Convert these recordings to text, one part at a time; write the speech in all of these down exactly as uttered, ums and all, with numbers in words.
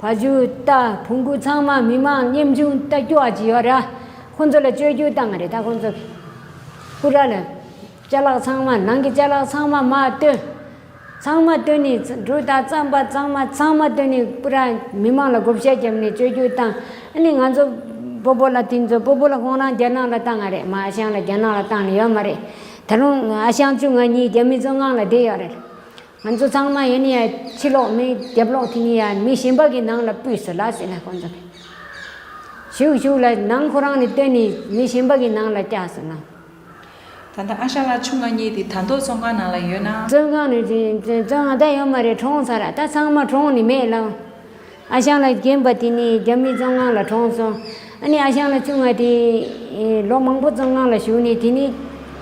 ཕ་ཇུ་ད་བོང་གུ་ཚང་མ་མི་མང་ཉམ་ཆུང་ད་སྐྱོ་བ་ཅིག་ཡོད་ར། ཁོང་ཚོ་ལ་བཅོས་བསྒྱུར་བཏང་བ་རེད། ད་ཁོང་ཚོ་གི་པུ་ར་ལ་ཅ་ལག་ཚང་མ་ནང་གི་ཅ་ལག་ཚང་མ་མར་བཏོན། ཚང་མ་བཏོན་ནས་འབྲུ་དང་རྩམ་པ་ཚང་མ་ཚང་མ་བཏོན་ནས་པུ་ར་མི་མང་ལ་བགོ་བཤའ་བརྒྱབ་ནས་བཅོས་བསྒྱུར་བཏང་། ཨ་ནི་ང་ཚོ་སྤོ་བོ་ལ་དེ་ཚོ་སྤོ་བོ་ལ་ཁོང་རང་རྒྱ་ནག་ལ་བཏང་བ་རེད། མ་ཨ་ཞང་ལ་རྒྱ་ནག་ལ་བཏང་ནས་ཡོད་མ་རེད། ད་རུང་ཨ་ཞང་བཅུ་ང་གཉིས་རྒྱ་མི་བཙོན་ཁང་ལ་བསྡད་ཡོད་རེད། ང་ཚོ་ཚང་མ་ཡིན་ན་ཡང་ཕྱི་ལོགས་མི་རྒྱབ་ལོགས་དེ་ནི་ཡང་མི་གཞན་པ་གི་ནང་ལ་སྤུས་སུ་ལ་ཟེར་ན་ཁོང་ཚོ་གི་ཞུགས་ཞུགས་ལ་ནང་ཁོ་རང་ནས་བཏོན་ནས་མི་གཞན་པ་གི་ནང་ལ་བཀྱགས་སོང་ན། ད་ལྟ་ཨ་ཞང་ལགས་ཆུང་ང་གཉིས་དེ་ད་དུང་བཙོན་ཁང་ནང་ལ་ཡོད་ན། བཙོན་ཁང་ནས་བཙོན་ཁང་ད་ཡོད་མ་རེད། གྲོངས་ཚར། ད་ཚང་མ་གྲོངས་ནས་མེད་ལ། ཨ་ཞང་ལགས་རྒན་པ་དེ་ནི་རྒྱ་མི་བཙོན་ཁང་ལ་གྲོངས་སོང་། ཨ་ནི་ཨ་ཞང་ལགས་ཆུང་ང་དེ་ལོ་མང་པོ་བཙོན་ཁང་ལ་བཞུགས་ནས་དེ་ནི་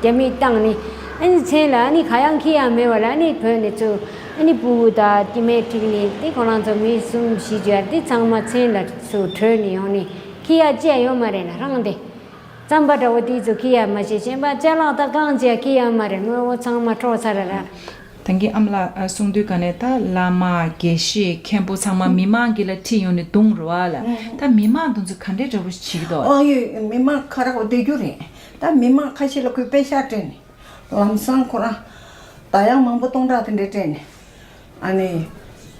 རྒྱ་མིས་བཏང་ནས། ཨ་ནི་མཚན་ལ་ཨ་ནི་ག་ཡང་ཁྱི་ཡང་མེད་པ་ལ། ཨ་ནི་བོད་ནས་ཚུར་ཨ་ནི་སྤུ་གུ་དང་སྐྱེ་དམན་ཁྲིད་ནས་དེ་ཁོ་རང་ཚོ་མི་གསུམ་བཞི་བརྒྱ་དེ་ཚང་མ་མཚན་ལ་ཚུར་བྲོས་ནས་ཡོང་ནས་ཁྱི་ཡང་ཅི་ཡང་ཡོད་མ་རེད་ལ། རང་དེ་རྩམ་པ་འདྲ་བོ་དེ་ཚོ་ཁྱི་ཡང་མ་བྱེད། གཞན་པ་ཅ་ལག་དང་རྐང་ཅི་ཡང་ཁྱི་ཡང་མ་རེད། དངོས་པོ་ཚང་མ་འཕྲོག་ཚར་ར་ར། ད་གིན་ཨ་མ་ལགས་གསུང་དུས་ག་ནས་ད་བླ་མ་དགེ་བཤེས་མཁན་པོ་ཚང་མ་མི་མང་གི་ལ་ཁྲིད་ཡོང་ནས་བརྡུངས་རེད་བ་ལ། ད་མི་མང་དེ་ཚོ་ག་འདྲའི་འདྲ་བོ་ཞིག་བྱེད་ཀྱི་འདུག་ཨ་ཡོད། མི་མང་ཁ་རག་བསྡད་རྒྱུ་རེད། ད་མི་མང་ཁ་ཤས་ལ་ཁོས་པེ་ཤག་སྤྲད་ནས་ལམ་སང་ཁོ་རང་ད་ཡང་མང་པོ་སྟོང་ཕྲག་དེ་འདྲས་སྤྲད་ནས་ཨ་ནི་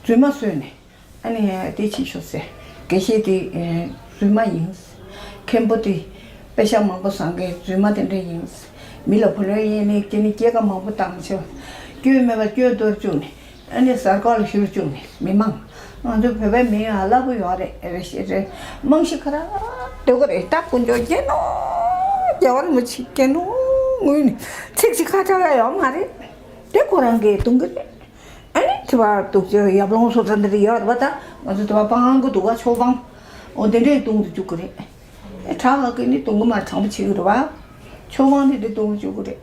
རྫུན་མ་བཟོས་ནས། ཨ་ནི་དེ་ཕྱིན་ཤོག་ཟེར། དགེ་བཤེས་དེ་རྫུན་མ་ཡིན། མཁན་པོ་དེ་པེ་ཤག་མང་པོ་བཟང་མཁན་རྫུན་མ་དེ་འདྲ་ཡིན། མི་ལ་བུ་ལོན་ཡིན་ནི་ཁྱེད་ནི་སྐྱེད་ཀ་མང་པོ་བཏང་ཆོག་སྐྱོན་མེད་པ་སྐྱོན་གཏོར་བཅུག་ནས། ཨ་ནི་གསར་འགོད་ལ་ཞུར་བཅུག་ནས་མི་མང་། ང་ཚོ་བོད་པའི་མི་ཡང་རླབས་པོ་ཡོད་རེད། རེད་ཤེས་རེད། རྨང་གཞི་ཁ་ར་སྡོད་གི་རེད། ད་དཀོན་མཆོག་རྒྱལ་ནོ། རྒྱལ་བ་རིན་པོ་ཆེ་རྒྱལ་ནོ། ངུས་ནས་ཚིག་གཅིག་ཁ་གྲག་ཡ་ཡོད་མ་རེད། དེ་ཁོ་རང་གིས་གཏོང་གི་རེད། ཨ་ནི་དེ་བར་འདུག་ཅེས་ཡབ་ལོང་སོ་ཚ་འདི་རེ་ཡོད་རེད་པ། ད་ང་ཚོ་དེ་བར་སྤང་གི་འདུག་བ། ཆོས་སྤང་། འོ་དེ་འདྲས་གཏོང་དུ་བཅུག་གི་རེད། ཨེ་དྲག་ག་གི་ནི་གཏོང་གི་མ་དྲང་པོ་བྱེད་གི་རེད་བ། ཆོས་སྤང་དེ་འདྲས་གཏོང་དུ་བཅུག་གི་རེད།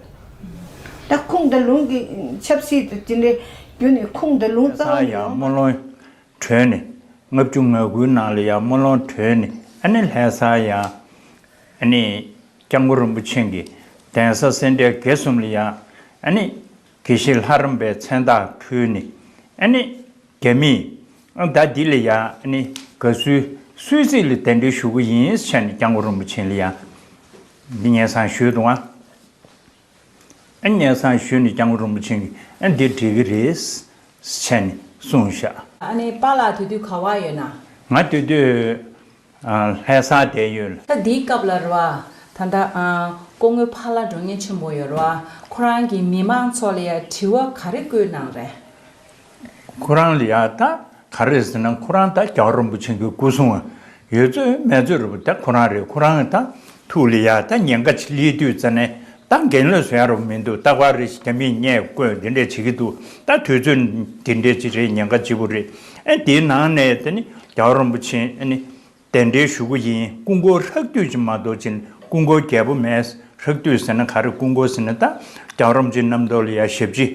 ད་ཁུངས་དང་ལུང་གི་ཆབ་སྲིད་དེ་འདྲས་བརྒྱུད་ནས་ཁུངས་དང་ལུང་རྩ་བ་ནས་ཡོད་མ་རེད། སྨོན་ལམ་གྲོལ་ནས་ལྔ་བཅུ་ང་དགུའི་ནང་ལ་ཡང་སྨོན་ལམ་གྲོལ་ནས་ཨ་ནི་ལྷ་ས་ཡང་ཨ་ནི་སྐྱབས་མགོན་རིན་པོ་ཆེ་གི་གདན་ས་སེ་འབྲས་དགེ་གསུམ་ལ་ཡང་ཨ་ནི་དགེ་བཤེས་ལྷ་རམས་པའི་མཚན་རྟགས་ཕུལ་ནས། ཨ་ནི་རྒྱ་མིས་ཨ་ད་འདི་ལ་ཡང་ཨ་ནི་དགའ་བསུའི་གསོལ་ཚིགས་ལ་གདན་འདྲེན་ཞུ་གི་ཡིན་ཟེར་ནས་སྐྱབས་མགོན་རིན་པོ་ཆེ་ལ་ཡང་འདི་སྙན་སེང་ཞུས་འདུག་ཨ། ཨ་སྙན་སེང་ཞུས་ནས་སྐྱབས་མགོན་རིན་པོ་ཆེ་གིས་ཨ་འདི་འགྲིག་གི་རེད་ཟེར་ནས་གསུངས་ཤག་ཨ་ནི་པཱ་ལགས་དེ་དུས་ག་བ་ཡོད་ན། ང་དེ་དུས་ཨ་ལྷ་སར་བསྡད་ཡོད། ད་འདིའི་སྐབས་ལ་རེད་བ། ད་ལྟ་ཨ་སྐུ་ངོ་ཕ་ལྷ་མགྲོན་གཉེར་ཆེན་པོ་ཡོད་རེད་བ། ཁོ་རང་གིས་མི་མང་ཚོ་ལ་ཡ་དྲི་བ་ག་རེ་བཀོད་གནང་རེད། ཁོ་རང་ལ་ཡ་ད་ག་རེ་ཟེར་ན། ཁོ་རང་ད་རྒྱལ་བ་རིན་པོ་ཆེ་གི་སྐུ་སྲུང་ཡོད་ཚོད་མེད་ཚོད་རེད་བ། ད་ཁོ་རང་རེད། ཁོ་རང་ད་ཐུགས་ལ་ཡ་ད་ཉེན་ཁ་ཅིག་སླེབས་དུས་ཙ་ནས་ད་འགན་ལ་བཟོ་ཡ་རོགས་མི་འདུག་ད་ག་རེ་ཞིག་རྒྱ་མིས་བརྙས་བཀོད་འདི་འདྲས་བྱེད་ཀྱི་འདུག་ད་དུས་ཚོད་འདི་འདྲས་ཅིག་རེད། ཉེན་ཁ་ལྕི་པོ་རེད། ཨེ་འདིའི་ནང་ནས་དེ་ནི་རྒྱལ་བ་རིན་པོ་ཆེ་ཨ་ནི་གདན་འདྲེན་ཞུ་གི་ཡིན། སྐུ་འཁོར་ཧྲག་བསྡུས་ཅིག་མ་གཏོགས་ཅིག་སྐུ་འཁོར་རྒྱས་པོ་མེད། ཧྲག་བསྡུས་ཟེར་ན་ག་རེ། སྐུ་འཁོར་ཟེར་ན་ད་རྒྱལ་བ་རིན་པོ་ཆེ་རྣམ་ཐོས་ལ་ཡ་ཞབས་ཕྱི་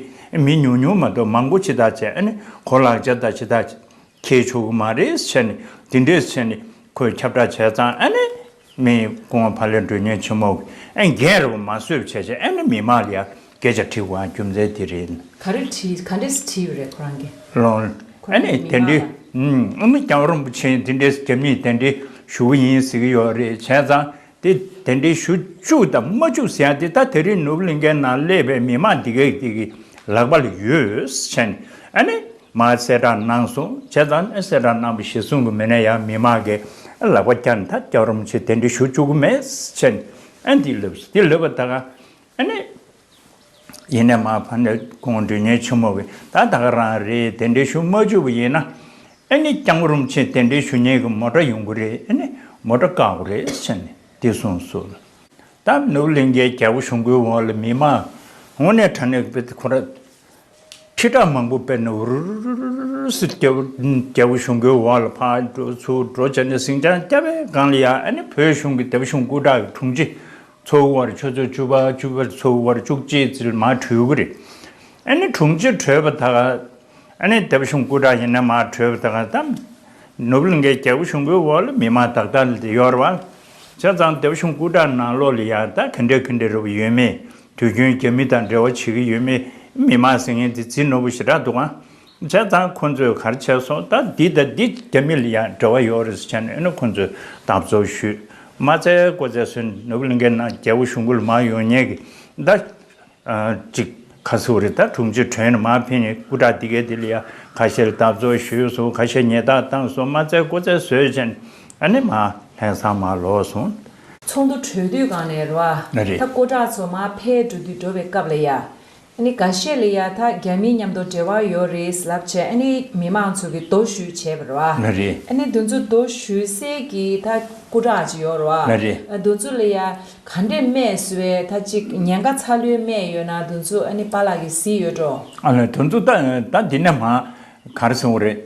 མི་ཉུང་ཉུང་མ་གཏོགས་མང་པོ་ཅིག་ད་བྱས། ཨ་ནི་གོ་ལག་ཆ་ད་ཅིག་ད་འཁྱེར་ཆོག་གི་མ་རེད་ཟེར་ནས་འདི་འདྲས་ཟེར་ནས་ཁོས་ཁྱབ་བསྒྲགས་བྱས་ཙང་། ཨ་ནི་མི་སྐུ་ངོ་ཕ་ལྷ་མགྲོན་གཉེར་ཆེན་མོ་གིས་ཨ་འགན་རེ་བ་མ་བཟོད་པ་བྱས་བྱས། ཨ་ནི་མི་མང་ལ་ཡ་སྐད་ཆ་དྲི་བའི་རྒྱུ་མཚན་དེ་རེད། ག་རེ་དྲིས། ག་འདྲས་དྲིས་པ་རེད་ཁོ་རང་གིས། ལོང་། ཁོ་ཨ་ནི་རང་གིས་དེ་མི་འདྲའི་མང་ལ། ཨུམ་ཨ་ནི་སྐྱབས་མགོན་རིན་པོ་ཆེ་འདི་འདྲའི་རྒྱ་མིས་གདན་འདྲེན་ཞུ་གི་ཡིན་ཟེར་གི་ཡོད་རེད། བྱས་ཙང་དེ་གདན་འདྲེན་ཞུ་བཅུག་དང་མ་བཅུག་ཟེར་ཡ་དེ་ད་དེ་རིང་ནོར་བུ་གླིང་ཁའི་ནང་སླེབས་པའི་མི་མང་འདི་གའི་དེ་གི་ལག་པ་ལ་ཡོད་ཟེར་ནས། ཨ་ནི་མར་གསལ་བསྒྲགས་གནང་སོང་། བྱས་ཙང་ཨ་གསལ་བསྒྲགས་གནང་བ་གཞིར་བཟུང་གི་མི་ནས་ཡང་མི་མང་གིས་ལག་པ་བརྐྱངས་ནས་ད་སྐྱབས་མགོན་རིན་པོ་ཆེ་གདན་འདྲེན་ཞུ་བཅུག་གི་མེད་ཟེར་ནས། ཨ་འདི་ལབ་འདི་ལབ་པ་ད་ག་ཨ་ནི། ཡིན་ནའི་མར་ཕ་ནས་སྐུ་ངོ་མགྲོན་གཉེར་ཆེན་མོ་གིས་ད་ད་ག་རང་རེད། གདན་འདྲེན་ཞུ་མ་བཅུག་པ་ཡིན་ན་ཨ་ནི་སྐྱབས་མགོན་རིན་པོ་ཆེ་གདན་འདྲེན་ཞུ་མཁན་གྱི་མོ་ཊ་ཡོང་གི་རེད། ཨ་ནི་མོ་ཊ་བཀག་དགོས་རེད་ཟེར་ནས་དེ་གསུངས་སོང་། ད་ནོར་བུ་གླིང་ཁའི་རྒྱལ་པོ་གཞུང་སྒོའི་འོག་ལ་མི་མང་དངོས་གནས་དྲང་གནས་ཁོ་ར་ཁྲི་ཕྲག་མང་པོ་དཔེར་ན་འུར་ཟེར་རྒྱལ་པོ་རྒྱལ་པོ་གཞུང་སྒོའི་འོག་ལ་ཕར་འགྲོ་ཚུར་འགྲོ་བྱས་ནས་ཟིང་ཆ་རྒྱབ་པའི་སྒང་ལ་ཡ། ཨ་ནི་བོད་གཞུང་གི་སྡེ་པ་གཞུང་སྐུ་དྲག་གི་དྲུང་ཆེ་ཚོགས་དབུ་བར་ཆུ་ཚོད་བཅུ་པ་བཅུ་པ་ཚོགས་དབུ་བར་བཅུ་གཅིག་ཙམ་མར་གྲོལ་གི་རེད། ཨ་ནི་དྲུང་ཆེ་གྲོལ་བ་ད་ག་ཨ་ནི་སྡེ་པ་གཞུང་སྐུ་དྲག་ཡིན་ན་མར་གྲོལ་བ་ད་ག་ད་ནོར་བུ་གླིང་ཁའི་རྒྱལ་པོ་གཞུང་སྒོའི་འོག་ལ་མི་མང་དག་དག་ལ་དེ་ཡོད་རེད་བ། བྱས་ཙང་སྡེ་པ་གཞུང་སྐུ་དྲག་ནང་ལོགས་ལ་ཡ་ད་ག་འདྲ་ག་འདྲ་རེད་བ་ཡོད་མེད། དུས་རྒྱུན་རྒྱ་མི་དང་འབྲེལ་བ་བྱེད་ཀྱི་ཡོད་མེད། མི་མང་ཟེར་མཁན་དེ་རྫིག་ནོར་བུ་ཞེ་དྲག་འདུག་ཨ། བྱས་ཙང་ཁོ་ཚོས་ག་རེ་བྱས་སོང་། ད་འདི་དང་འདི་རྒྱ་མི་ལ་ཡང་འབྲེལ་བ་ཡོད་རེད་ཟེར་བྱས་ནས་ཨ་ནི་ཁོ་ཚོས་དམ་བཙོག་ཞུས། མ་རྩའི་ཀོ་ཚེ་སོན་ནོར་བུ་གླིང་གའི་ནང་རྒྱལ་པོ་གཞུང་གུ་ལ་མ་ཡོང་མཁན་གྱི་ད་ཅིག་ག་ཚོད་རེད། ད་དྲུང་ཆེ་གྲོན་ནས་མར་ཕེབས་ནས་སྐུ་དྲག་འདི་གའི་དེ་ལ་ཡང་ཁ་ཤས་ལ་དམ་བཙོག་ཞུས་སོང་། ཁ་ཤས་ཉེས་རྡུང་བཏང་སོང་། མ་རྩའི་ཀོ་ཚེ་བཟོས་བྱས་ནས་ཨ་ནི་མར་ལྷ་ས་མར་ལོག་སོང་། ཚོགས་འདུ་གྲོལ་དུས་སྒང་ནས་རེད་བ། ལགས་རེད། ད་སྐུ་དྲག་ཚོ་མར་ཕེབས་འགྲོ་དུས་འགྲོ་བའི་སྐབས་ལ་ཡ། ཨ་ནི་འགའ་ཤས་ལ་ཡ་ད་རྒྱ་མི་མཉམ་དུ་འབྲེལ་བ་ཡོད་རེད་ལབ་བྱས། ཨ་ནི་མི་མང་ཚོ་གིས་རྡོ་གཞུས་བྱས་པ་རེད་བ། ལགས་རེད། ཨ་ནི་དེ་ཚོ་རྡོ་གཞུས་སའི་གི་ད་སྐུ་དྲག་ཅིག་ཡོད་རེད་བ། ལགས་རེད། ཨ་དེ་ཚོ་ལ་ཡ་ག་འདྲས་སྨྲས་སོང་བས། ད་ཅིག་ཉེན་ཁ་ཚ་ལོས་སྨྲས་ཡོད་ན་དེ་ཚོ་ཨ་ནི་པཱ་ལགས་ཀྱིས་གཟིགས་ཡོད་འགྲོ། ཨ་ལ་དེ་ཚོ་ད་ད་འདི་ནས་མར་ག་རེ་ཟེར་དགོས་རེད།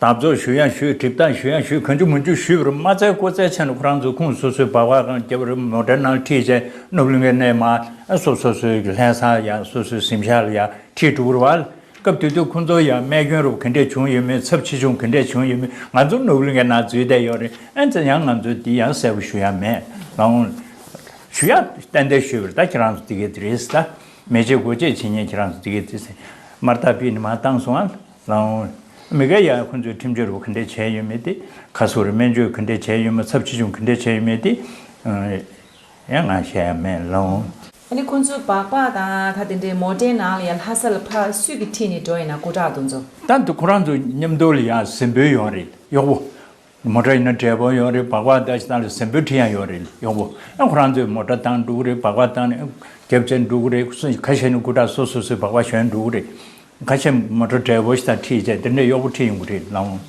དམ་བཙོག་ཞུ་ཡང་ཞུས། གྲིབ་བཏང་ཞུ་ཡང་ཞུས། གང་བྱུང་མང་བྱུང་ཞུས་པར་མ་རྩའི་ཀོ་ཚེ་ཆེ་ནས་ཁོ་རང་ཚོ་ཁོངས་སོ་སོའི་སྦག་སྦག་གང་རྒྱབ་རེད། མོ་ཊའི་ནང་ཁྲིད་བྱས་ནོར་བུ་གླིང་གའི་ནས་མར་སོ་སོ་སོའི་གི་ལྷ་ས་ཡ་སོ་སོའི་གཟིམ་ཤག་ལ་ཡ་ཁྲིད་འགྲོ་གི་རེད་བ། སྐབས་དེ་དུས་ཁོ་ཚོ་ཡང་རྨས་སྐྱོན་རུ་ག་འདྲས་བྱུང་ཡོད་མེད། ཚབས་ཆེ་ཆུང་ག་འདྲས་བྱུང་ཡོད་མེད། ང་ཚོ་ནོར་བུ་གླིང་གའི་ནང་འཛུལ་བསྡད་ཡོད་རེད། ཨ་ཙི་ཡང་ང་ཚོ་འདི་ཡང་གསལ་པོ་ཞུ་ཡ་མེད་ལགས། ཞུ་ཡ་ཏན་ཏན་ཞུས་པར་ད་ཁྱེད་རང་ཚོ་འདི་གའི་འདི་རེད་ཟེར། ད་མེ་ལྕེ་སྒོ་འབྱེད་བྱེད་མཁན་ཁྱེད་རང་ཚོ་འདི་གའི་འདི་ཟེར། མར་ལྟ་ཕུད་ནས་མར་བཏང་སོང་ཨ། ལགས། མི་འགའ་ཡང་ཁོ་ཚོས་ཁྲིམས་གཅོད་རུ་ག་འདྲས་བྱས་ཡོད་མེད་དེ། ཁ་སོ་རུ་སྨན་བཅོས་ག་འདྲས་བྱས་ཡོད་མེད། ཚབས་ཆེ་ཆུང་ག་འདྲས་བྱས་ཡོད་མེད་དེ། ཡང་ང་བཤད་ཡ་མེད་ལགས། ཨ་ནི་ཁོ་ཚོའི་སྦག་སྦག་དང་ད་དེ་འདྲའི་མོ་ཊའི་ནང་ལ་ཡང་ལྷ་ས་ལ་ཕར་སུས་ཀྱིས་ཁྲིད་ནས་འགྲོ་ཡིན་ན་སྐུ་དྲག་དེ་ཚོ། ད་འདི་ཁོ་རང་ཚོ་མཉམ་དུ་ལ་ཡང་གཟིམ་དཔོན་ཡོད་རེད། གཡོག་པོ། མོ་ཊ་ཡིན་ན་ཌ་རའི་བར་ཡོད་རེད། སྦག་སྦག་ད་ཅི་ད་ལ་གཟིམ་དཔོན་ཁྲིད་ཡང་ཡོད་རེད། གཡོག་པོ། ཨ་ཁོ་རང་ཚོས་མོ་ཊ་བཏང་འགྲོ་གི་རེད། སྦག་སྦག་བཏང་ནས་རྒྱབ་བྱས་འགྲོ་གི་རེད། སུ་ཁ་ཤས་ནི་སྐུ་དྲག་སོ་སོ་སོའི་སྦག་སྦག་ཞོན་འགྲོ་གི་རེད། ཁ་ཤས་མོ་ཊ་ཌ་རའི་བར་ཞིག་དང་ཁྲིད་བྱས་དེ་འདྲའི་གཡོག་པོ་ཁྲིད་ཡོང་གི་རེད་ལགས།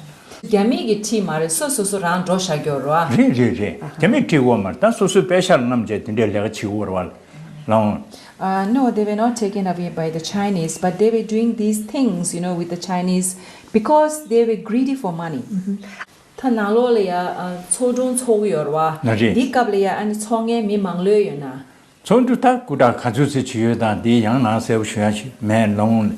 རྒྱ་མི་གིས་ཁྲིད་མ་རེད། སོ་སོ་སོ་རང་འགྲོ་བཞག་རྒྱུ་རེད་བ། རེད་རེད་རེད། རྒྱ་མིས་ཁྲིད་དགོས་མ་རེད། ད་སོ་སོའི་པེ་ཤ་ལ་བསྣམས་བྱས་དེ་འདྲའི་ལས་ཀ་བྱེད་དགོས་རེད་བ་ལགས། Uh, no, they were not taken away by the Chinese, but they were doing these things, you know, with the Chinese because they were greedy for money. ད་ནང་ལོགས་ལ་ཡ་ཚོགས་དྲུང་ཚོགས་ཀྱི་ཡོད་རེད་བ། ལགས་རེད། འདི་སྐབས་ལ་ཡ་ཨ་ནི་ཚོགས་མཁན་མི་མང་ལོས་ཡོད་ན། ཚོགས་འདུ་ད་སྐུ་དྲག་ག་ཚོད་ཙམ་ཅིག་ཡོད་དང་དེ་ཡང་ནང་གསལ་པོ་ཞུ་ཡ་ཞིག་མེད་ལགས།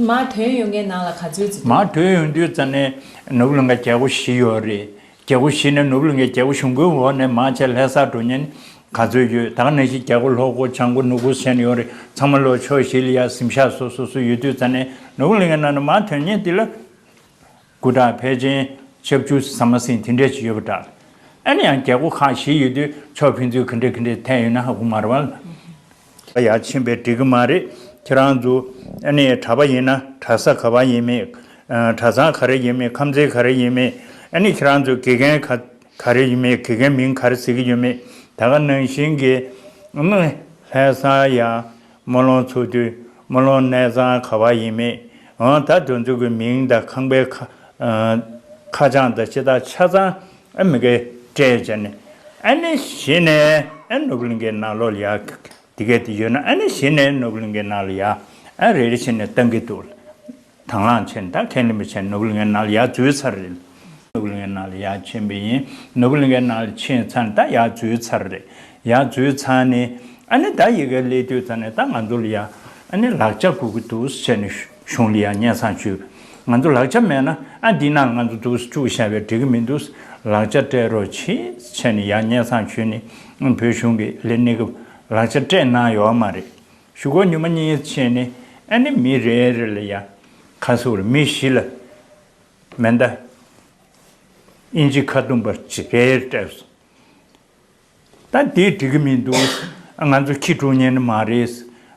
མར་ཐོན་ཡོང་མཁན་ནང་ལ་ག་ཚོད་ཙམ་འདུག་མར་ཐོན་ཡོང་དུས་ཙ་ནས་ནོར་བུ་གླིང་ག་རྒྱལ་སྒོ་བཞི་ཡོད་རེད། རྒྱལ་སྒོ་བཞི་ནས་ནོར་བུ་གླིང་གའི་རྒྱལ་སྒོ་གཞུང་སྒོའི་འོག་ནས་མར་ཆེ་ལྷ་སར་འགྲོ་མཁན་ག་ཚོད་ཡོད། ད་ག་ནང་བཞིན་རྒྱལ་སྒོ་ལྷོ་སྒོ་བྱང་སྒོ་ནུབ་སྒོ་ཟེར་ནས་ཡོད་རེད། ཚང་མ་ལོ་ཕྱོགས་བཞི་ལ་ཡ་གཟིམ་ཤག་སོ་སོ་སོ་ཡོད་དུས་ཙ་ནས་ནོར་བུ་གླིང་གའི་ནང་ནས་མར་ཐོན་མཁན་དེ་ལ། སྐུ་དྲག་ཕལ་ཆེར་ཆབ་ཆུ་ཟ་མ་ཟིན་དེ་འདྲས་ཅིག་ཡོད་པ་འདྲ། ཨ་ནི་ཡང་རྒྱལ་སྒོ་ཁག་བཞི་ཡོད་དུས་ཕྱོགས་ཕན་ཚུན་ག་འདྲས་ག་འདྲས་ཐད་ཡོད་ན་ཧ་གོ་མ་རེད་བ། ཡར་ཕྱིན་པས་འགྲིག་གི་མ་རེད། ཁྱེད་རང་ཚོ་ཨ་ནི་གྲྭ་པ་ཡིན་ན་གྲྭ་ས་ག་པར་ཡིན་མིན། གྲྭ་ཚང་ག་རེ་ཡིན་མིན། ཁམས་ཚན་ག་རེ་ཡིན་མིན། ཨ་ནི་ཁྱེད་རང་ཚོ་དགེ་རྒན་ག་ག་རེ་ཡིན་མིན། དགེ་རྒན་མིང་ག་རེ་ཟེར་གྱི་ཡོད་མེད། ད་ག་ནང་བཞིན་གྱི་ཨ་ནི་ལྷ་ས་ཡ། སྨོན་ལམ་ཚོགས་དུས་སྨོན་ལམ་གནས་ཚང་ག་པར་ཡིན་མིན། འོ་ད་དེ་ཚོ་གི་མིང་དང་ཁང་པའི་ཁ་ཨ་ཁ་བྱང་དང་ཅི་ལྟར་ཆ་ཚང་ཨ་མི་གེ་སྤྲད་བྱས་ནས་ཨ་ནི་གཞི་ནས་ཨ་ནོར་བུ་གླིང་གའི་ནང་ལོགས་ལ་ཡ་དེ་གས་དེ་ཡོད་ན་ཨ་ནི་གཞི་ནས་ནོར་བུ་གླིང་གའི་ནང་ལ་ཡ་ཨ་རེ་རེ་བྱས་ནས་བཏང་གི་འདུག་དང་བླངས་བྱས་ནས་ད་ཁས་ལེན་པ་བྱས་ནས་ནོར་བུ་གླིང་གའི་ནང་ལ་ཡར་འཛུལ་ཚར་རེད། ནོར་བུ་གླིང་གའི་ནང་ལ་ཡར་ཕྱིན་པ་ཡིན། ནོར་བུ་གླིང་གའི་ནང་ལ་ཕྱིན་ཚར་ནས་ད་ཡར་འཛུལ་ཚར་རེད། ཡར་འཛུལ་ཚར་ནས་ཨ་ནི་ད་ཡི་གེ་སླེབས་དུས་ཙ་ནས་ད་ང་ཚོ་ལ་ཡ་ཨ་ནི་ལག་ཆ་དགོས་ཀྱི་འདུག་ཟེར་ནས་གཞུང་ལ་ཡ་སྙན་སེང་ཞུས། ང་ཚོ་ལག་ཆ་མེད་ན་ཨ་འདི་ནང་ང་ཚོ་འདུག་བཅུག་བཞག་པས་འགྲིག་གི་མི་འདུག་ལག་ཆ་སྤྲད་རོགས་གྱིས་ཟེར་ནས་ཡ་སྙན་སེང་ཞུས་ནས་བོད་གཞུང་གི་ལས་སྣེ་གི་ལག་ཆ་སྤྲད་གནང་ཡོད་མ་རེད། གཞུག་གུ་ཉི་མ་གཉིས་ཕྱིན་ནས་ཨ་ནི་མི་རེ་རེ་ལ་ཡ་ཁ་སོ་རེ་མི་བཞི་ལ། མེ་མདའ། ཨིན་ཇི་ཁ་ཐུམ་པ་ཅིག་རེ་རེ་སྤྲད་སོང་། ད་འདི་འགྲིག་གི་མི་འདུག་ང་ཚོ་ཁྱི་དཀྲུག་ཉན་ནི་མ་རེད།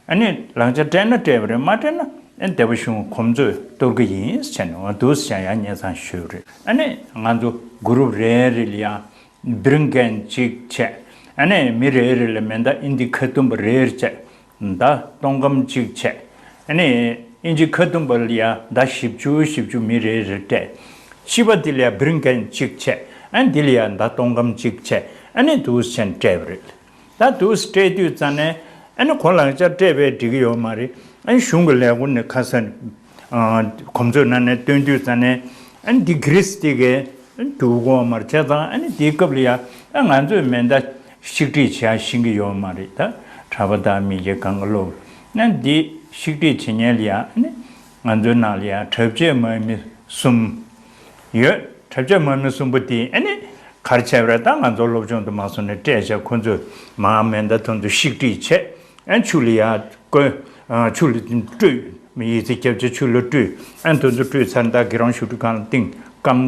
ཨ་ནི་ལག་ཆ་སྤྲད་ན་སྤྲད་པ་རེད། མ་སྤྲད་ན་ཨ་སྡེ་པ་གཞུང་གོམ་བགྲོད་གཏོར་གི་ཡིན་ཟེར་ནས་འོ་འདུག་ཟེར་ཡང་སྙན་སེང་ཞུས་རེད། ཨ་ནི་ང་ཚོ་གུ་རུབ་རེ་རེ་ལ་ཡང་བིར་གན་གཅིག་བྱས། ཨ་ནི་མི་རེ་རེ་ལ་མེ་མདའ་ཨིན་ཇི་ཁ་ཐུམ་པ་རེ་རེ་བྱས། མདའ་སྟོང་སྒམ་གཅིག་བྱས། ཨ་ནི་ཨིན་ཇི་ཁ་ཐུམ་པ་ལ་ཡ་མདའ་བཞི་བཅུ་བཞི་བཅུ་མི་རེ་རེ་སྤྲད། ཕྱི་པ་འདི་ལ་ཡ་བིར་གན་གཅིག་བྱས། ཨ་ནི་འདི་ལ་ཡ་མདའ་སྟོང་སྒམ་གཅིག་བྱས། ཨ་ནི་འདུག་སེ་བྱས་ནས་སྤྲད་པ་རེད། ད་འདུག་སེ་སྤྲད་དུས་ཙ་ནས་ཨ་ནི་ཁོ་ལག་ཆ་སྤྲད་པས་འགྲིག་གི་ཡོད་མ་རེད། ཨ་ནི་གཞུང་གི་ལས་ཁུངས་ནས་ཁ་སང་ཨ་གོམ་བགྲོད་གནང་ནས་སྟོན་དུས་ཙ་ནས་ཨ་ནི་འདི་གྷི་རིས་འདི་གས་འདུག་གོ་མ་རེད། བྱས་ཙང་ཨ་ནི་དེའི་སྐབས་ལ་ཡ་ཨ་ང་ཚོས་མེ་མདའ་བཤིག་སྒྲིག་བྱེད་ཡ་ཤེས་ཀྱི་ཡོད་མ་རེད། ད་གྲྭ་པ་དང་མི་སྐྱ་གང་ག་ལོག་ན་འདི་བཤིག་སྒྲིག་བྱེད་མཁན་ལ་ཡ་ཨ་ནི་ང་ཚོའི་ནང་ལ་ཡ་གྲབས་ཆོད་མ་ཡིན་མི་གསུམ་ཡོད། གྲབས་ཆོད་མ་ཡིན་མི་གསུམ་པོ་དེ་ཨ་ནི་ག་རེ་བྱས་པ་རེད། ད་ང་ཚོ་སློབ་སྦྱོང་དུ་མ་སོང་ནས་སྤྲད་བྱས་ཁོ་ཚོས་མར་མེ་མདའ་དེ་ཚོ་བཤིག་སྒྲིག་བྱས་ཨ་ཆུ་ལ་ཡ་བསྐོལ་ཆུ་ལ་བཀྲུས། མི་ཡི་ཚེ་སྐྱབས་བཅོལ་ཆུ་ལ་སྤྲུལ། ཨ་ནི་དེ་ཚོ་སྤྲུལ་ཚར་ད་གི་རང་བཞུགས་ཁྲི་སྒང་ལ་བཏིང་། ཀམ་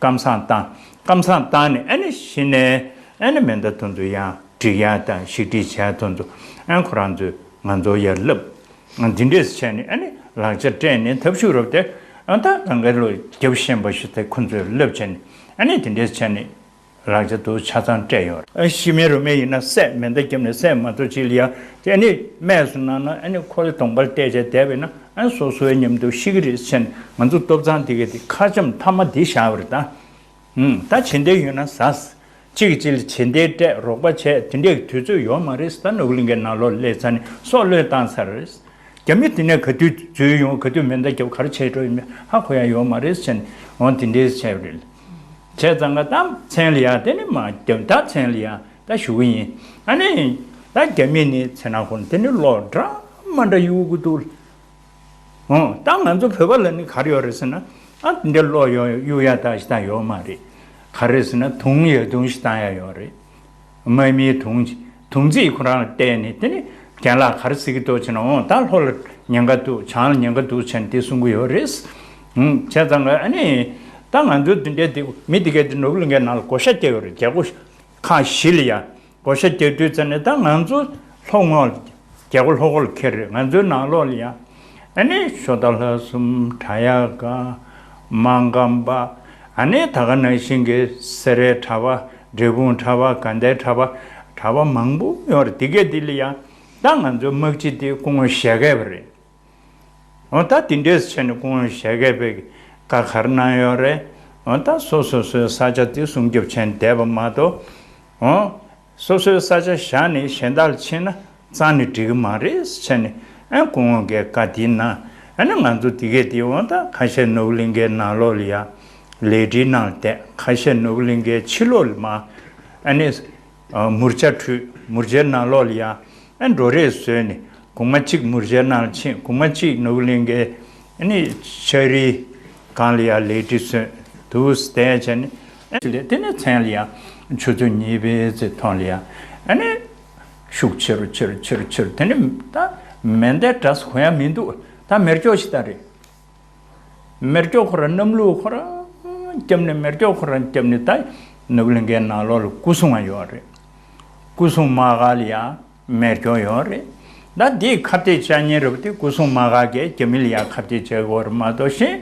ཀམ་བཟང་བཏང་། ཀམ་བཟང་བཏང་ནས་ཨ་ནི་གཞི་ནས་ཨ་ནི་མེ་མདའ་དེ་ཚོ་ཡང་སྒྲིག་ཡ་དང་ཞིག་སྒྲིག་བྱས་དེ་ཚོ་ཨ་ནི་ཁོ་རང་ཚོས་ང་ཚོ་ཡར་བསླབས། འདི་འདྲས་བྱས་ནས་ཨ་ནི་ལག་ཆ་སྤྲད་ནས་ཐབས་ཤུགས་རོབ་སྟེ་ཨ་ད་གང་ག་ལོ་རྒྱབ་ཤན་པ་ཞིག་དེ་ཁོ་ཚོས་བསླབས་བྱས་ནས་ཨ་ནི་དེ་འདྲས་བྱས་ནས། ལག་ཆ་དུ་ཆ་ཚང་སྤྲད་ཡོད་རེད། ཨ་ཤི་མེ་རུ་མེ་ཡིན་ན་བསད། མེ་མདའ་བརྒྱབ་ནས་བསད་མ་གཏོགས་ཅི་ལ་ཡ། དེ་ནི་སྨྲས་སུ་གནང་ན་ཨ་ནི་ཁོ་ལ་གདོང་པར་བལྟས་བྱས་བསྡད་པས་ན་ཨ་ནི་སོ་སོའི་མཉམ་དུ་ཤི་གི་རེད་ཟེར་ནས་ང་ཚོ་ལྟོ་ཚང་དེ་ག་དེ་ཁ་འཆམ་མཐའ་མ་འདི་བཞག་པ་རེད་ད། ཧུམ། ད་བྱེད་འདོད་ཡོད་ན་ཟ། གཅིག་གིས་གཅིག་ལ་བྱེད་འདོད་སྤྲད་རོགས་པ་བྱས་དེ་འདྲའི་དུས་ཚོད་ཡོད་མ་རེད། ད་ནོར་བུ་གླིང་གའི་ནང་ལོགས་སླེབས་ཚར་ནས་སྲོག་བློས་བཏང་ཚར་རེད། རྒྱ་མི་དེ་ནས་ག་དུས་འཛུལ་ཡོང་། ག་དུས་མེ་མདའ་བརྒྱབ། ག་རེ་བྱས་འགྲོ་ཡིན་མིན་ཧ་གོ་ཡ་ཡོད་མ་རེད་ཟེར་ནས་འོ་དེ་འདྲས་བྱས་པ་རེད། བྱས་ཙང་ཀ་ད་མཚན་ལ་ཡ་དེ་ནི་མ་བརྒྱབ། ད་མཚན་ལ་ཡ་ད་ཞུ་གི་ཡིན། ཨ་ནི་ད་རྒྱ་མི་ནི་ཚེ་ན་ཁོ་ན་དེ་ནི་བློ་འདྲ་མ་འདྲ་གཡུག་གི་འདུག་འོ་ད་ང་ཚོ་བོད་པ་ལ་ནི་ག་རེ་ཡོད་རེད་ཟེར་ན། ཨ་འདི་འདྲ་བློ་ཡོད་གཡུག་ཡ་ད་ཞིག་ད་ཡོད་མ་རེད། ག་རེ་ཟེར་ན་དུང་ཡ་དུང་ཞིག་བཏང་ཡ་ཡོད་རེད། དམག་མིའི་དུང་། དུང་རྩིས་ཁོ་རང་ལ་བལྟས་ནས་དེ་ནི་རྒན་ལགས་ག་རེ་ཟེར་གྱི་འདུག་ཟེར་ན། འོ་ད་ལྷོ་ལ་ཉེན་ཁ་འདུག་བྱང་ལ་ཉེན་ཁ་འདུག་ཟེར་ནས་དེ་གསུང་གི་ཡོད་རེད། ཧུམ། བྱས་ཙང་ཀ་ཨ་ནི་ད་ང་ཚོ་འདི་འདྲའི་དེ་མི་དེ་གའི་དེ་ནོར་བུ་གླིང་གའི་ནང་ལ་བགོ་བཤའ་བརྒྱབ་ཡོད་རེད། རྒྱལ་སྒོ་ཁག་བཞི་ལ་ཡ་བགོ་བཤའ་བརྒྱབ་དུས་ཙམ་ནས་ད་ང་ཚོ་ལྷོ་ངོས་ལ་རྒྱལ་སྒོ་ལྷོ་སྒོ་ལ་ཁེལ་རེད། ང་ཚོའི་ནང་ལོགས་ལ་ཡ་ཨ་ནི་ཤོ་ད་ལྷ་གསུམ། བྲག་གཡག་སྒང་། མ་སྒམ་པ། ཨ་ནི་ད་ག་ནང་བཞིན་གྱི་སེ་རའི་བྲག་པ། འབྲས་སྤུངས་བྲག་པ། དགའ་ལྡན་བྲག་པ། བྲག་པ་མང་པོ་ཡོད་རེད། དེ་གས་དེ་ལ་ཡང་ད་ང་ཚོའི་དམག་སྤྱི་དེ་སྐུ་ངོ་ཞལ་གས་པ་རེད། འོ་ད་དེ་འདྲས་བྱས་ནས་སྐུ་ངོ་ཞལ་གས་པས་བཀའ་ག་རེ་གནང་ཡོད་རེད། འོ་ད་སོ་སོ་སོའི་ས་ཆ་དེ་སྲུང་སྐྱོབ་བྱས་ནས་བསྡད་པ་མ་གཏོགས། འོ། སོ་སོའི་ས་ཆ་བཞག་ནས་གཞན་དག་ལ་ཕྱིན་ན་རྩ་ནས་འགྲིག་གི་མ་རེད་ཟེར་ནས་ཨ་སྐུ་ངོ་གིས་བཀའ་དེ་གནང་། ཨ་ནི་ང་ཚོ་དེ་གས་དེ་འོ་ད་ཁ་ཤས་ནོར་བུ་གླིང་གའི་ནང་ལོགས་ལ་ཡ་ལས་བྲིས་ནང་ལ་བསྡད། ཁ་ཤས་ནོར་བུ་གླིང་གའི་ཕྱི་ལོགས་ལ་མ་ཨ་ནི་མུར་ཇ་བྲུས། མུར་ཇའི་ནང་ལོགས་ལ་ཡ་ཨ་འགྲོ་རེས་བཟོས་ནས་གོང་མ་གཅིག་མུར་ཇའི་ནང་ལ་ཕྱིན། གོང་མ་གཅིག་ནོར་བུ་གླིང་གའི་ཨ་ནི་ལྕགས་རིའི་སྒང་ལ་ཡ་ལས་བྲིས་བཟོས་འདུག་བསྡད་བྱས་ནས། དེ་ནས་མཚན་ལ་ཡ་ཆུ་ཚོད་གཉིས་པའི་ཚེ་ཐོག་ལ་ཡ་ཨ་ནི་ཤུགས་ཆེ་རུ་ཆེ་རུ་ཆེ་རུ་ཆེ་རུ། དེ་ནས་ད་མེ་མདའི་སྒྲ་གོ་ཡ་མི་འདུག་ད་མེ་སྒྱོགས་ཤིག་ད་རེད། མེ་སྒྱོགས་ཁོ་རང་གནམ་ལོ་ཁོ་རང་བརྒྱབ་ནས་མེ་སྒྱོགས་ཁོ་རང་བརྒྱབ་ནས་ད་ནོར་བུ་གླིང་གའི་ནང་ལོགས་ལ་སྐུ་སྲུང་བ་ཡོད་རེད། སྐུ་སྲུང་དམག་སྒར་ལ་ཡ་མེ་སྒྱོགས་ཡོད་རེད། ད་འདིས་ཁ་གཏད་བཅག་མཁན་རེད་པ། དེ་སྐུ་སྲུང་དམག་སྒར་གྱིས་རྒྱ་མི་ལ་ཡ་ཁ་གཏད་བཅག་གི་ཡོད་རེད་མ་གཏོགས་གཞན་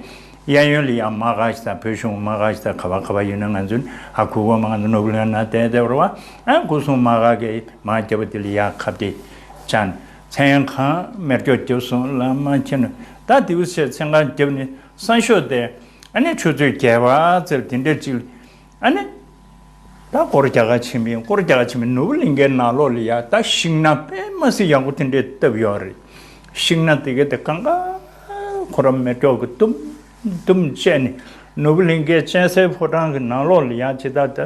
གཡས་གཡོན་ལ་ཡ་དམག་སྒར་ཞིག་དང་བོད་གཞུང་དམག་སྒར་ཞིག་དང་ག་པར་ག་པར་ཡོད་ན་ང་ཚོས་ཧ་གོ་གི་ཡོད་མ་རེད། ང་ཚོ་ནོར་བུ་གླིང་ནང་བསྡད་བསྡད་པ་རེད་པ། ཨ་སྐུ་སྲུང་དམག་སྒར་གྱིས་དམག་རྒྱག་པ་དེ་ལ་ཡ་ཁ་གཏད་བཅག་ནས་མཚན་གང་མེ་སྒྱོགས་བརྒྱབ་སོང་ལ་མ་ཁྱེར་ནས་ད་དེའུ་ཆེ་མཚན་གང་བརྒྱབ་ནས་སང་ཞོགས་དེ་ཨ་ནི་ཆུ་ཚོད་བརྒྱད་པ་ཙམ་དེ་འདྲ་ཅིག་ལ་ཨ་ནི་ད་སྐོར་རྒྱག་ག་ཕྱིན་པ་ཡིན། སྐོར་རྒྱག་ག་ཕྱིན་པ་ནོར་བུ་གླིང་གའི་ནང་ལོགས་ལ་ཡ་ད་ཤིང་སྣ་དཔེ་མ་སྲིད་ཡག་པོ་དེ་འདྲས་བཏབ་ཡོད་རེད། ཤིང་སྣ་དེ་ག་དེ་གང་ག་ཁོ་རང་མེ་སྒྱོགས་ཀྱིས་དུམ་དུམ་བཅད་ནས་ནོར་བུ་གླིང་གའི་གཅན་གཟན་ཕོ་བྲང་གི་ནང་ལོགས་ལ་ཡ་ཇི་ལྟར་ད་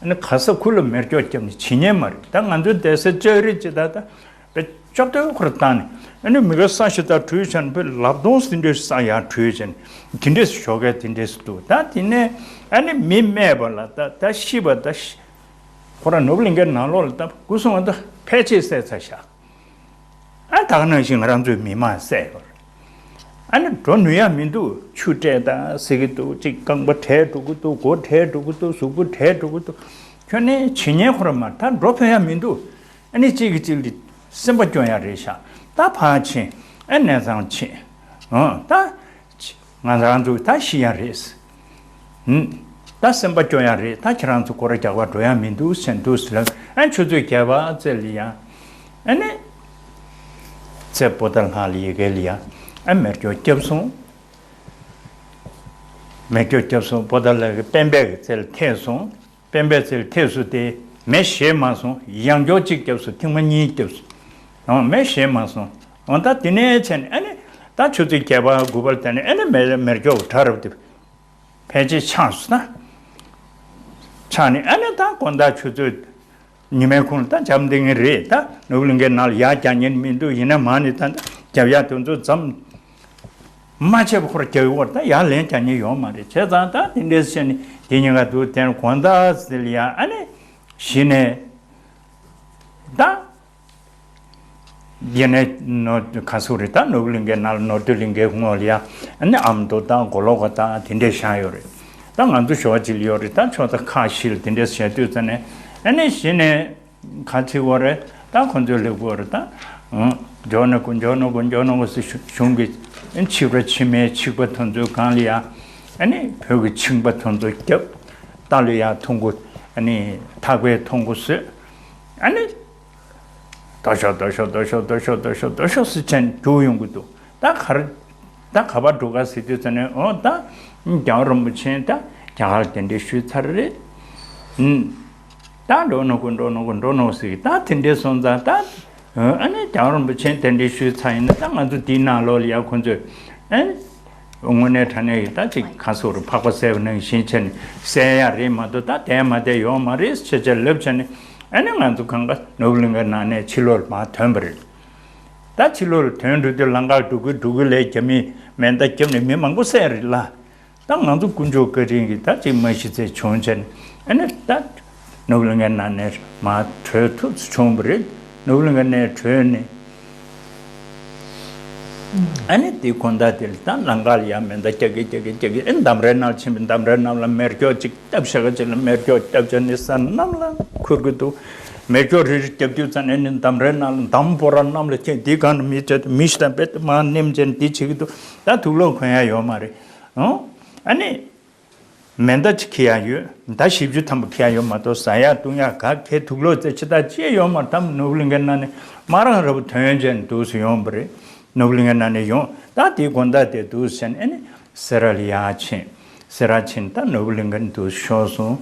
ཨ་ནི་ག་ས་གུ་ལ་མེ་སྒྱོགས་བརྒྱབ་ནས་བྱེད་ཉན་མ་རེད། ད་ང་ཚོའི་བསྡད་སའི་ལྕགས་རི་ཇི་ལྟར་ད། དཔེ་ལྕགས་ཐོག་ཁོ་ར་བཏང་ནས་ཨ་ནི་མི་ག་ས་ཞིག་ད་བྲུས་བྱས་ནས་དཔེ་ལག་སྟོང་ཟིན་འདྲ་ས་ཡར་བྲུས་བྱས་ནས་དེ་འདྲས་ཞོགས་ཀས་དེ་འདྲས་འདུག་ད་དེ་ནས་ཨ་ནི་མི་རྨས་པ་ལ་ད་ད་ཤི་བ་ད་ཤི་ཁོ་ར་ནོར་བུ་གླིང་གའི་ནང་ལོགས་ལ་ད་སྐུ་སྲུང་བ་ད་ཕལ་ཆེར་བསད་ཚར་ཤག་ཨ་ད་ག་ནང་བཞིན་ང་རང་ཚོའི་མི་མང་བསད་ཡོད་རེད། ཨ་ནི་འགྲོ་ནུས་ཡ་མི་འདུག་ཆུ་སྤྲད་ད་ཟེར་གི་འདུག་གཅིག་རྐང་པ་བྲལ་འགྲོ་གི་འདུག་མགོ་བྲལ་འགྲོ་གི་འདུག་གཟུགས་པོ་བྲལ་འགྲོ་གི་འདུག་ཁྱོན་ནས་བྱེད་ཉན་ཁོ་ར་མ་ད་འགྲོ་ཕན་ཡ་མི་འདུག་ཨ་ནི་གཅིག་གིས་གཅིག་ལ་སེམས་པ་སྐྱོ་ཡ་རེད་ཤག་ད་ཕར་ཕྱིན་ཨ་གནས་ཚང་ཕྱིན། འོ་ད་ང་རང་ཚོ་ད་ཤི་ཡ་རེད། ཧུམ། ད་སེམས་པ་སྐྱོ་ཡ་རེད། ད་ཁྱེད་རང་ཚོ་སྐོར་ར་རྒྱག་པར་འགྲོ་ཡ་མི་འདུག་ཟེར་འདུག་ཟེར་ལ་ཨ་ཆུ་ཚོད་བརྒྱད་པ་ཙམ་ལ་ཡ་ཨ་ནི་ཚེ་པོ་ཏ་ལྷ་ལ་ཡི་གེ་ལ་ཡ་ཨ་མེ་སྒྱོགས་བརྒྱབ་སོང་། མེ་སྒྱོགས་བརྒྱབ་སོང་། པོ་ཏ་ལྷ་གི་སྤེན་པའི་གི་རྩེ་ལ་ཐེབས་སོང་། སྤེན་པའི་རྩེ་ལ་ཐེབས་སོང་སྟེ་མེ་ཞེད་མ་སོང་། ཡང་སྐྱར་གཅིག་བརྒྱབ་སོང་། ཐེངས་མ་གཉིས་བརྒྱབ་སོང་། འོ་མེ་ཞེད་མ་སོང་། འོ་ད་དེ་ནས་བྱས་ནས་ཨ་ནི་ད་ཆུ་ཚོད་བརྒྱད་པ་དགུ་པ་ལ་བལྟས་ནས་ཨ་ནི་མེ་མེ་སྒྱོགས་གྲ་རབ་དེ་ཕལ་ཆེར་ཆག་སོང་ད། ཆག་ནས་ཨ་ནི་ད་དགོང་དག་ཆུ་ཚོད་ཉི་མའི་ཁུངས་ལ་ད་འཇམ་ལྡིང་ངེ་རེད། ད་ནོར་བུ་གླིང་གའི་ནང་ལ་ཡར་རྒྱག་ཉན་མི་འདུག་ཡིན་ན་མ་ནི་ད་ད་རྒྱབ་ཡ་དེ་ཚོ་འཛོམས། མ་བྱས་པ་ཁོ་ར་རྒྱག་གི་ཡོད་རེད། ད་ཡར་ལན་རྒྱག་མཁན་ཡོད་མ་རེད། བྱས་ཙང་ད་དེ་འདྲས་བྱས་ནས་དེ་ཉིན་ག་དུས་དེར་དགོང་དག་ཟེར་ལ་ཡ་ཨ་ནི་གཞི་ནས་ད་ ཡེ་ནས་ནོར་ག་སུ་རེད། ད་ནོར་བུ་གླིང་གའི་ནང་ལ་ནོར་སྟོད་གླིང་གའི་ངོས་ལ་ཡ་ཨ་ནི་ཨ་མདོ་དང་མགོ་ལོག་ག་དང་དེ་འདྲས་བཞག་ཡོད་རེད། ད་ང་ཚོ་ཞོ་ཅིག་ལ་ཡོད་རེད། ད་ཆོས་ཚོགས་ཁག་བཞི་ལ་དེ་འདྲས་བྱས་དུས་ཙ་ནས་ཨ་ནི་གཞི་ནས་ག་ཚིག་བོ་རེད། ད་ཁོ་ཚོའི་ལེགས་པོ་རེད། ད་འཇོ་ནོ་གོ་འཇོ་ནོ་གོ་འཇོ་ནོ་གོ་ཟེར་གཞུང་གི་ཕྱི་པ་ཕྱི་མའི་ཕྱུག་པ་དེ་ཚོའི་སྒང་ལ་ཡ་ཨ་ནི་བོད་ཀྱི་ཆིང་པ་དེ་ཚོ་རྒྱབ། རྟ་ལ་ཡ་ཐུང་གུ་ཨ་ནི་ཐག་པའི་ཐུང་གུ་བཟོས། ཨ་ནི། རྡོ་ཤོག་རྡོ་ཤོག་རྡོ་ཤོག་རྡོ་ཤོག་རྡོ་ཤོག་རྡོ་ཤོག་ཟེར་བྱས་ནས་རྒྱུག་ཡོང་གི་འདུག་ད་གར་ད་ག་པར་འགྲོ་ག་ཟེར་དུས་ཙ་ནས། འོ་ད་རྒྱལ་བ་རིན་པོ་ཆེ་ད་རྒྱ་གར་གདན་འདྲེན་ཞུས་ཚར་རེད། ཨུམ། ད་འགྲོ་ནོ་གོ་འགྲོ་ནོ་གོ་འགྲོ་ནོ་ཟེར་གི། ད་དེ་འདྲས་སོང་ཙང་ད་ཨ་ནི་རྒྱལ་བ་རིན་པོ་ཆེ་གདན་འདྲེན་ཞུས་ཚར་ཡིན་ན། ད་ང་ཚོ་འདིའི་ནང་ལོགས་ལ་ཡ་ཁོ་ཚོས་ཨ་ནི། དངོས་གནས་དྲང་གནས་ཀྱི་ད་ཅིག་ག་སོགས་རུ་ཕག་པ་བསད་པ་ནང་བཞིན་བྱས་ནས་བསད་ཡ་རེད་མ་གཏོགས། ད་བསྡད་མ་བསྡད་ཡོད་མ་རེད་ཅེས་བྱས་ལབ་བྱས་ནས། ཨ་ནི་ང་ཚོ་གང་ག་ནོར་བུ་གླིང་གའི་ནང་ནས་ཕྱི་ལོགས་ལ་མར་ཐོན་པ་རེད། ད་ཕྱི་ལོགས་ལ་ཐོན་འགྲོ་དུས་ལམ་ཁ་འགྲོ་གི་འགྲོ་གི་ལས་རྒྱ་མིས་མེ་མདའ་བརྒྱབ་ནས་མི་མང་པོ་བསད་རེད་ལ། ད་ང་ཚོ་དཀོན་མཆོག་བཀའ་དྲིན་གྱིས་ད་ཅིག་མ་ཤི་ཚད་བྱུང་བྱས་ནས། ཨ་ནི་ད་ནོར་བུ་གླིང་གའི་ནང་ནས་མར་བྲོས་ཐུབ་ཚོད་བྱུང་བ་རེད། ནོར་བུ་གླིང་གའི་ནང་ནས་བྲོས་ནས། ཨ་ནི་དེའི་དགོང་དག་དེ་ལ་ད་ལམ་ཁ་ལ་ཡ་མེ་མདའ་རྒྱག་གི་རྒྱག་གི་རྒྱག་གི། ཨ་ནི་འདམ་རའི་ནང་ལ་ཕྱིན་པའི་འདམ་རའི་ནང་ལ་མེ་སྒྱོགས་ཅིག་བཏབ། ཤ་ཁ་ཅིག་ལ་མེ་སྒྱོགས་བཏབ་བྱས་ནས་ས་གནམ་ལ་འཁུར་གི་འདུག་མེ་སྒྱོགས་རེ་རེ་བརྒྱབ་དུས་ཙ་ནས་ནི་འདམ་རའི་ནང་ལ་འདམ་སྤོ་ར་གནམ་ལ་ཁྱེར། དེའི་སྒང་ལ་མི་བྱས་ཏེ་མི་ཞིག་དང་རྦད་དེ་མར་ནེམ་བྱས་ནས་དེ་བྱེད་ཀྱི་འདུག་ད་དུག་ལོག་གོན་ཡ་ཡོད་མ་རེད། ཨོ། ཨ་ནི། མེ་མདའ་གཅིག་འཁྱེར་ཡ་ཡོད། མདའ་བཞི་བཅུ་ཐམ་པ་འཁྱེར་ཡ་ཡོད་མ་གཏོགས། ཟ་ཡ་བཏུང་ཡ་ག་གེ་དུག་ལོག་རྩེ་ཆེ་ད་ཅི་ཡང་ཡོད་མ་རེད། ད་ནོར་བུ་གླིང་གའི་ནང་ནས་མ་རང་ར་བུ་ཐོན་བྱས་ནས་འདུག་སེ་ཡོང་བ་རེད། ནོར་བུ་གླིང་གའི་ནང་ནས་ཡོང་། ད་དེའི་དགོང་དག་དེ་འདུག་སེ་བྱས་ནས་ཨ་ནི་སེ་ར་ལ་ཡར་ཕྱིན། སེ་ར་ཕྱིན། ད་ནོར་བུ་གླིང་ག་འདུག་ཤོར་སོང་།